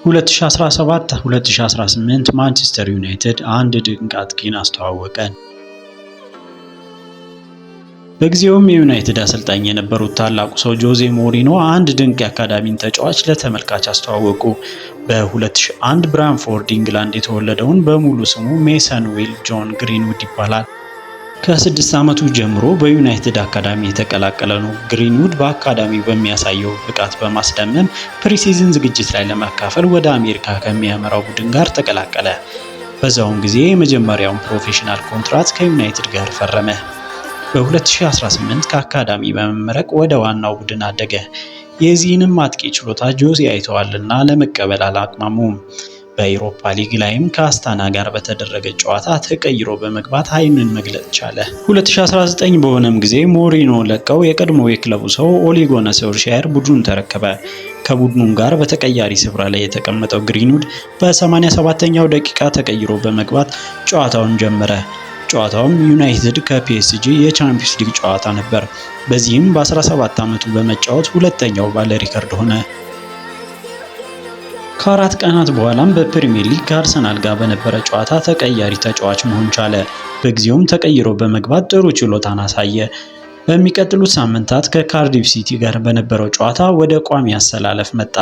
2017 2018 ማንቸስተር ዩናይትድ አንድ ድንቅ አጥቂን አስተዋወቀ። በጊዜውም የዩናይትድ አሰልጣኝ የነበሩት ታላቁ ሰው ጆዜ ሞሪኖ አንድ ድንቅ የአካዳሚን ተጫዋች ለተመልካች አስተዋወቁ። በ2001 ብራንፎርድ ኢንግላንድ የተወለደውን በሙሉ ስሙ ሜሰን ዊል ጆን ግሪንውድ ይባላል። ከ6 ዓመቱ ጀምሮ በዩናይትድ አካዳሚ የተቀላቀለ ነው። ግሪንውድ በአካዳሚው በሚያሳየው ብቃት በማስደመም pre-season ዝግጅት ላይ ለመካፈል ወደ አሜሪካ ከሚያመራው ቡድን ጋር ተቀላቀለ። በዛውም ጊዜ የመጀመሪያውን professional ኮንትራት ከዩናይትድ ጋር ፈረመ። በ2018 ከአካዳሚ በመመረቅ ወደ ዋናው ቡድን አደገ። የዚህንም አጥቂ ችሎታ ጆዜ አይተዋልና ለመቀበል አላቅማሙም። በአውሮፓ ሊግ ላይም ከአስታና ጋር በተደረገ ጨዋታ ተቀይሮ በመግባት አይንን መግለጥ ቻለ። 2019 በሆነም ጊዜ ሞሪኖ ለቀው የቀድሞ የክለቡ ሰው ኦሊ ጉናር ሶልሻየር ቡድኑን ተረከበ። ከቡድኑም ጋር በተቀያሪ ስፍራ ላይ የተቀመጠው ግሪንውድ በ87ኛው ደቂቃ ተቀይሮ በመግባት ጨዋታውን ጀመረ። ጨዋታውም ዩናይትድ ከፒኤስጂ የቻምፒየንስ ሊግ ጨዋታ ነበር። በዚህም በ17 ዓመቱ በመጫወት ሁለተኛው ባለ ሪከርድ ሆነ። ከ4 ቀናት በኋላም በፕሪሚየር ሊግ ከአርሰናል ጋር በነበረ ጨዋታ ተቀያሪ ተጫዋች መሆን ቻለ። በጊዜውም ተቀይሮ በመግባት ጥሩ ችሎታን አሳየ። በሚቀጥሉት ሳምንታት ከካርዲፍ ሲቲ ጋር በነበረው ጨዋታ ወደ ቋሚ አሰላለፍ መጣ።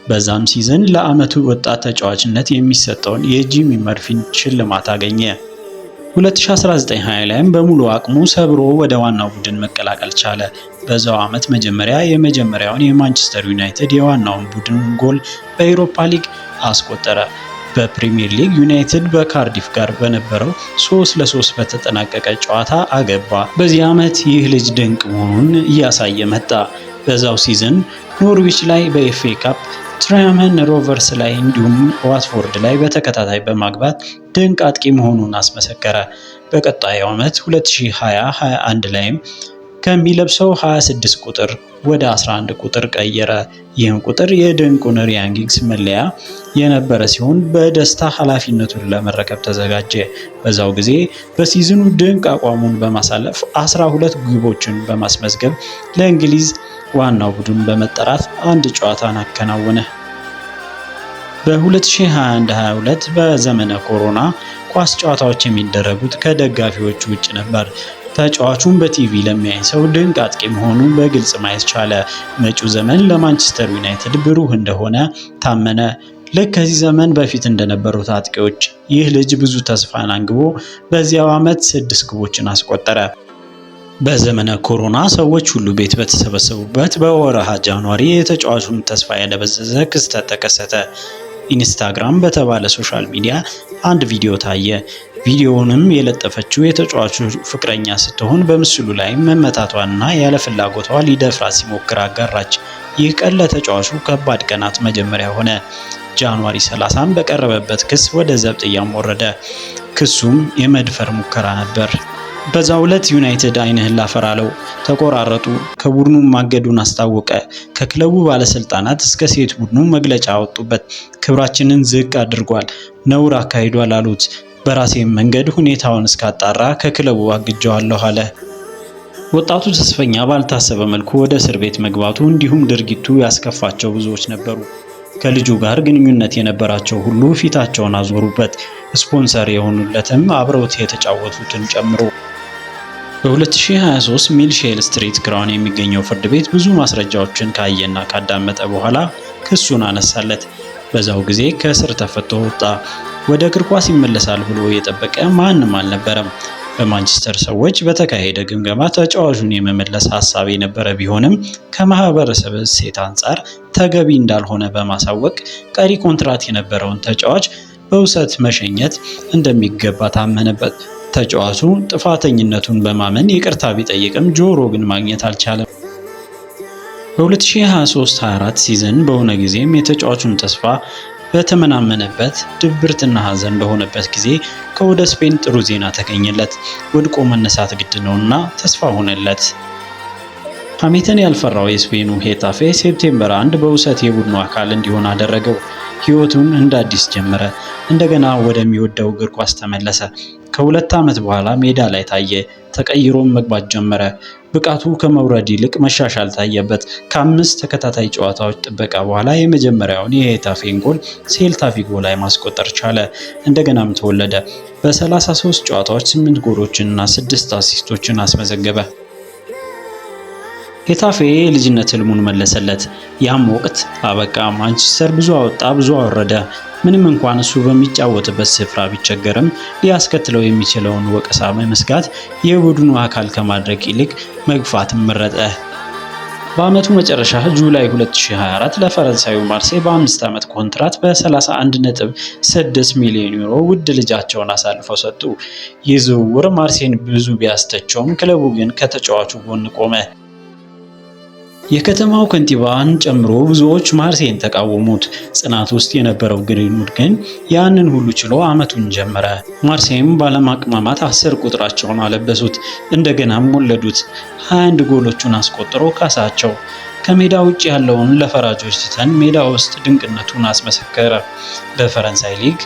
በዛም season ለዓመቱ ወጣት ተጫዋችነት የሚሰጠውን የጂሚ መርፊን ሽልማት አገኘ። 2019-20 ላይም በሙሉ አቅሙ ሰብሮ ወደ ዋናው ቡድን መቀላቀል ቻለ። በዛው ዓመት መጀመሪያ የመጀመሪያውን የማንቸስተር ዩናይትድ የዋናውን ቡድን ጎል በኤሮፓ ሊግ አስቆጠረ። በፕሪሚየር ሊግ ዩናይትድ በካርዲፍ ጋር በነበረው 3-3 በተጠናቀቀ ጨዋታ አገባ። በዚህ ዓመት ይህ ልጅ ድንቅ መሆኑን እያሳየ መጣ። በዛው season ኖርዊች ላይ በኤፍኤ ካፕ፣ ትራንመር ሮቨርስ ላይ እንዲሁም ዋትፎርድ ላይ በተከታታይ በማግባት ድንቅ አጥቂ መሆኑን አስመሰከረ። በቀጣዩ ዓመት 2020-21 ላይም ከሚለብሰው 26 ቁጥር ወደ 11 ቁጥር ቀየረ። ይህም ቁጥር የድንቁን ሪያን ጊግስ መለያ የነበረ ሲሆን በደስታ ኃላፊነቱን ለመረከብ ተዘጋጀ። በዛው ጊዜ በ season ኑ ድንቅ አቋሙን በማሳለፍ 12 ግቦችን በማስመዝገብ ለእንግሊዝ ዋናው ቡድን በመጠራት አንድ ጨዋታን አከናወነ። በ2021-22 በዘመነ ኮሮና ኳስ ጨዋታዎች የሚደረጉት ከደጋፊዎች ውጭ ነበር። ተጫዋቹን በቲቪ ለሚያይ ሰው ድንቅ አጥቂ መሆኑን በግልጽ ማየት ቻለ። መጪው ዘመን ለማንቸስተር ዩናይትድ ብሩህ እንደሆነ ታመነ። ልክ ከዚህ ዘመን በፊት እንደነበሩት አጥቂዎች ይህ ልጅ ብዙ ተስፋን አንግቦ በዚያው ዓመት ስድስት ግቦችን አስቆጠረ። በዘመነ ኮሮና ሰዎች ሁሉ ቤት በተሰበሰቡበት በወረሃ January የተጫዋቹን ተስፋ ያደበዘዘ ክስተት ተከሰተ። ኢንስታግራም በተባለ social media አንድ ቪዲዮ ታየ። ቪዲዮውንም የለጠፈችው የተጫዋቹ ፍቅረኛ ስትሆን በምስሉ ላይ መመታቷንና ያለ ፍላጎቷ ሊደፍራት ሲሞክር አጋራች። ይህ ቀን ለተጫዋቹ ከባድ ቀናት መጀመሪያ ሆነ። January 30 በቀረበበት ክስ ወደ ዘብጥያም ወረደ። ክሱም የመድፈር ሙከራ ነበር። በዛው ዕለት ዩናይትድ አይንህን ላፈር አለው። ተቆራረጡ። ከቡድኑ ማገዱን አስታወቀ። ከክለቡ ባለስልጣናት እስከ ሴት ቡድኑ መግለጫ አወጡበት። ክብራችንን ዝቅ አድርጓል፣ ነውር አካሂዷል አሉት። በራሴም መንገድ ሁኔታውን እስካጣራ ከክለቡ አግጀዋለሁ አለ። ወጣቱ ተስፈኛ ባልታሰበ መልኩ ወደ እስር ቤት መግባቱ እንዲሁም ድርጊቱ ያስከፋቸው ብዙዎች ነበሩ። ከልጁ ጋር ግንኙነት የነበራቸው ሁሉ ፊታቸውን አዞሩበት። ስፖንሰር የሆኑለትም አብረውት የተጫወቱትን ጨምሮ። በ2023 ሚልሼል ስትሪት ክራውን የሚገኘው ፍርድ ቤት ብዙ ማስረጃዎችን ካየና ካዳመጠ በኋላ ክሱን አነሳለት። በዛው ጊዜ ከእስር ተፈቶ ወጣ። ወደ እግር ኳስ ይመለሳል ብሎ የጠበቀ ማንም አልነበረም። በማንቸስተር ሰዎች በተካሄደ ግምገማ ተጫዋቹን የመመለስ ሀሳብ የነበረ ቢሆንም ከማህበረሰብ እሴት አንጻር ተገቢ እንዳልሆነ በማሳወቅ ቀሪ ኮንትራት የነበረውን ተጫዋች በውሰት መሸኘት እንደሚገባ ታመነበት። ተጫዋቹ ጥፋተኝነቱን በማመን ይቅርታ ቢጠይቅም ጆሮ ግን ማግኘት አልቻለም። በ2023-24 season በሆነ ጊዜም የተጫዋቹን ተስፋ በተመናመነበት ድብርትና ሐዘን በሆነበት ጊዜ ከወደ ስፔን ጥሩ ዜና ተገኘለት። ወድቆ መነሳት ግድ ነውና ተስፋ ሆነለት። ሐሜትን ያልፈራው የስፔኑ ሄታፌ September 1 በውሰት የቡድኑ አካል እንዲሆን አደረገው። ሕይወቱን እንደ አዲስ ጀመረ። እንደገና ወደሚወደው እግር ኳስ ተመለሰ። ከ2 ዓመት በኋላ ሜዳ ላይ ታየ። ተቀይሮም መግባት ጀመረ። ብቃቱ ከመውረድ ይልቅ መሻሻል ታየበት። ከአምስት ተከታታይ ጨዋታዎች ጥበቃ በኋላ የመጀመሪያውን የሄታፌን ጎል ሴልታ ቪጎ ላይ ማስቆጠር ቻለ። እንደገናም ተወለደ። በ33 ጨዋታዎች 8 ጎሎችንና 6 አሲስቶችን አስመዘገበ። ሄታፌ የልጅነት ህልሙን መለሰለት። ያም ወቅት አበቃ። ማንቸስተር ብዙ አወጣ፣ ብዙ አወረደ። ምንም እንኳን እሱ በሚጫወትበት ስፍራ ቢቸገርም ሊያስከትለው የሚችለውን ወቀሳ በመስጋት የቡድኑ አካል ከማድረግ ይልቅ መግፋትን መረጠ። በዓመቱ መጨረሻ July 2024 ለፈረንሳዩ ማርሴይ በ5 ዓመት ኮንትራት በ31.6 ሚሊዮን ዩሮ ውድ ልጃቸውን አሳልፈው ሰጡ። ይህ ዝውውር ማርሴን ብዙ ቢያስተቸውም ክለቡ ግን ከተጫዋቹ ጎን ቆመ። የከተማው ከንቲባን ጨምሮ ብዙዎች ማርሴን ተቃወሙት። ጽናት ውስጥ የነበረው ግሪንውድ ግን ያንን ሁሉ ችሎ ዓመቱን ጀመረ። ማርሴይም ባለማቅማማት 10 ቁጥራቸውን አለበሱት። እንደገናም ወለዱት። 21 ጎሎቹን አስቆጥሮ ካሳቸው። ከሜዳ ውጭ ያለውን ለፈራጆች ትተን ሜዳ ውስጥ ድንቅነቱን አስመሰከረ። በፈረንሳይ ሊግ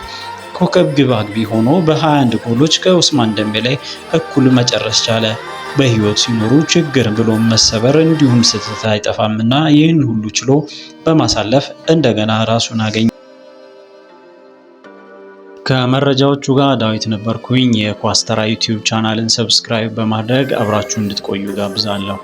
ኮከብ ግብ አግቢ ሆኖ በ21 ጎሎች ከኡስማን ደምቤሌ እኩል መጨረስ ቻለ። በህይወት ሲኖሩ ችግር ብሎም መሰበር እንዲሁም ስህተት አይጠፋምና ይህን ሁሉ ችሎ በማሳለፍ እንደገና ራሱን አገኘ። ከመረጃዎቹ ጋር ዳዊት ነበርኩኝ። የኳስተራ YouTube channel ን subscribe በማድረግ አብራችሁ እንድትቆዩ ጋብዛለሁ።